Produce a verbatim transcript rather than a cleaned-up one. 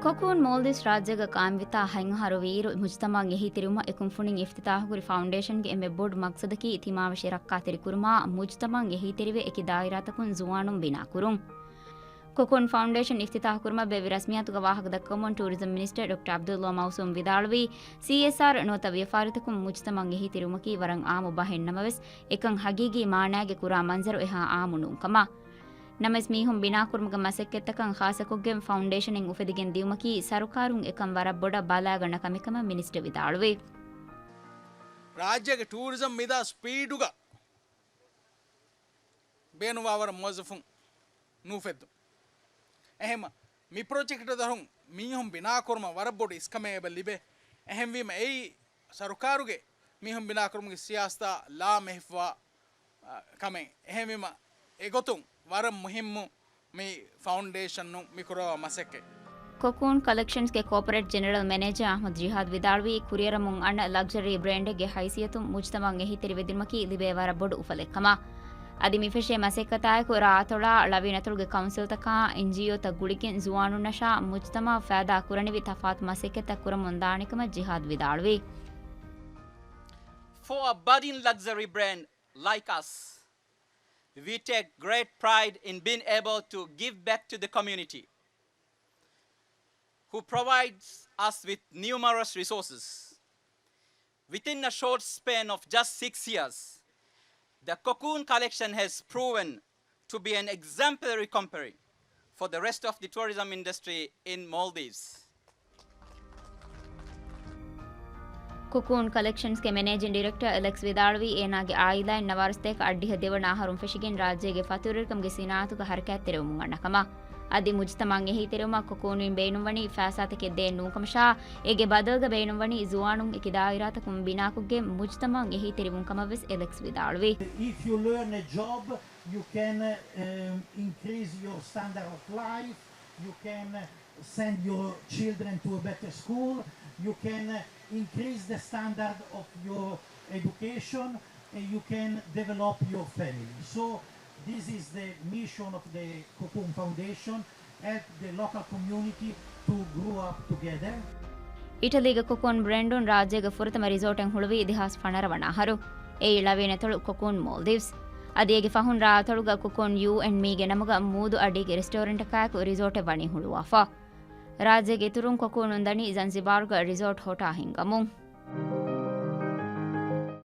ކޮކޫން މޯލްޑިވްސް ރާއްޖޭގަ ޤާއިމްވިތާ ހަތް އަހަރު ވީއިރު، މުޖުތަމަޢަށް އެހީތެރިވުމަށް އެކުންފުނިން އިފްތިތާޙުކުރި ފައުންޑޭޝަންގެ އެންމެ ބޮޑު މަޤްޞަދަކީ ތިމާވެށި ރައްކާތެރިކުރުމާ، މުޖުތަމަޢަށް އެހީތެރިވެ އެކި ދާއިރާތަކުން ޒުވާނުން ބިނާކުރުން. ކޮކޫން ފައުންޑޭޝަން އިފްތިތާޙުކުރުމަށް ބޭއްވި ރަސްމިއްޔާތުގަ ވާހަކަ ދައްކަވަމުން ޓޫރިޒަމް މިނިސްޓަރ ޑޮކްޓަރ ޢަބްދުﷲ މައުޞޫމް ވިދާޅުވީ، ސީއެސްއާރް ނުވަތަ ވިޔަފާރިތަކުން މުޖުތަމަޢަށް އެހީތެރިވުމަކީ ވަރަށް ޢާއްމު ބަހެއް ނަމަވެސް، އެކަން ޙަޤީޤީ މާނައިގެ ކުރާ މަންޒަރު އެހާ ޢާއްމު ނޫންކަމަށް. ނަމަވެސް މީހުން ބިނާކުރުމުގެ މަސައްކަތްތަކަށް ޚާއްޞަކޮށްގެން ފައުންޑޭޝަނެއް އުފެދިގެން ދިއުމަކީ ސަރުކާރުން އެކަން ވަރަށް ބޮޑަށް ބަލާގަންނަ ކަމެއް ކަމަށް މިނިސްޓަރ ވިދާޅުވި. ރާއްޖޭގެ ޓޫރިޒަމް މިދާ ސްޕީޑުގަ ބޭނުންވާވަރަށް މުވައްޒަފުން ނޫފެއްދުން. އެހެންމަ މި ޕްރޮޖެކްޓް ދަށުން މީހުން ބިނާކުރުމަށް ވަރަށް ބޮޑު އިސްކަމެއް އެބަ ލިބޭ. އެހެންވީމަ އެއީ ސަރުކާރުގެ މީހުން ބިނާކުރުމުގެ ސިޔާސަތާ ލާމެހިފުވާ، އަ، ކަމެއް. އެހެންވީމަ އެގޮތުން ވަރަށް މުހިއްމު މި ފައުންޑޭޝަނުން މި ކުރައްވާ މަސައްކަތް. ކޮކޫން ކަލެކްޝަންސްގެ ކޯޕަރޭޓް ޖެނެރަލް މެނޭޖަރ އަޙްމަދު ޖިހާދު ވިދާޅުވީ، ކުރިއަރަމުން އަންނަ ލަގްޒަރީ ބްރޭންޑެއްގެ ހައިސިއްޔަތުން މުޖުތަމަޢަށް އެހީތެރިވެދިނުމަކީ ލިބޭ ވަރަށް ބޮޑު އުފަލެއް ކަމަށް. އަދި މިފެށޭ މަސައްކަތާއެކު ރާއަތޮޅާ، ޅަވީނަތޮޅުގެ ކައުންސިލްތަކާ، އެންޖީއޯތައް ގުޅިގެން ޒުވާނުންނަށާ މުޖުތަމަޢަށް ފައިދާ ކުރަނިވި ތަފާތު މަސައްކަތްތައް ކުރަމުން ދާނެ ކަމަށް ޖިހާދު ވިދާޅުވި. For a budding luxury brand like us, we take great pride in being able to give back to the community who provides us with numerous resources. Within a short span of just six years, the Cocoon Collection has proven to be an exemplary company for the rest of the tourism industry in Maldives. ކޮކޫން ކަލެކްޝަންސްގެ މެނޭޖިން ޑިރެކްޓަރ އެލެކްސް ވިދާޅުވީ، އޭނާގެ އާއިލާއިން ނަވާރަ ސަތޭކަ އަށްޑިހަ ދެވަނަ އަހަރުން ފެށިގެން ރާއްޖޭގެ ފަތުރުވެރިކަމުގެ ސިނާއަތުގަ ހަރަކާތްތެރިވަމުން އަންނަ ކަމަށް. އަދި މުޖުތަމަޢަށް އެހީތެރިވުމަށް ކޮކޫނުން ބޭނުންވަނީ ފައިސާތަކެއް ދޭން ނޫންކަމަށާ، އޭގެ ބަދަލުގަ ބޭނުންވަނީ ޒުވާނުން އެކި ދާއިރާތަކުން ބިނާކޮށްގެން މުޖުތަމަޢަށް އެހީތެރިވުން ކަމަށްވެސް އެލެކްސް ވިދާޅުވި. If you learn a job, you can, uh, um, increase your standard of life, you can, uh, send your children to a better school, you can, uh, increase the standard of your education, and you can develop your family. So, this is the mission of the Cocoon Foundation, help the local community to grow up together. އިޓަލީގެ ކޮކޫން ބްރޭންޑުން ރާއްޖޭގެ ފުރަތަމަ ރިސޯޓެއް ހުޅުވީ ދެހާސް ފަނަރަ ވަނަ އަހަރު. އެއީ ޅަވީނަތޮޅު ކޮކޫން މޯލްޑިވްސް. އަދި އޭގެ ފަހުން ރާއަތޮޅުގަ ކޮކޫން ޔޫ އެންޑް މީގެ ނަމުގަ މޫދު އަޑީގެ ރެސްޓޯރެންޓަކާއެކު ރިސޯޓެއް ވަނީ ހުޅުވާފަ. ރާއްޖޭގެ އިތުރުން ކޮކޫނުން ދަނީ ޒަންޒިބާރުގަ ރިސޯޓް ހޮޓާ ހިންގަމުން.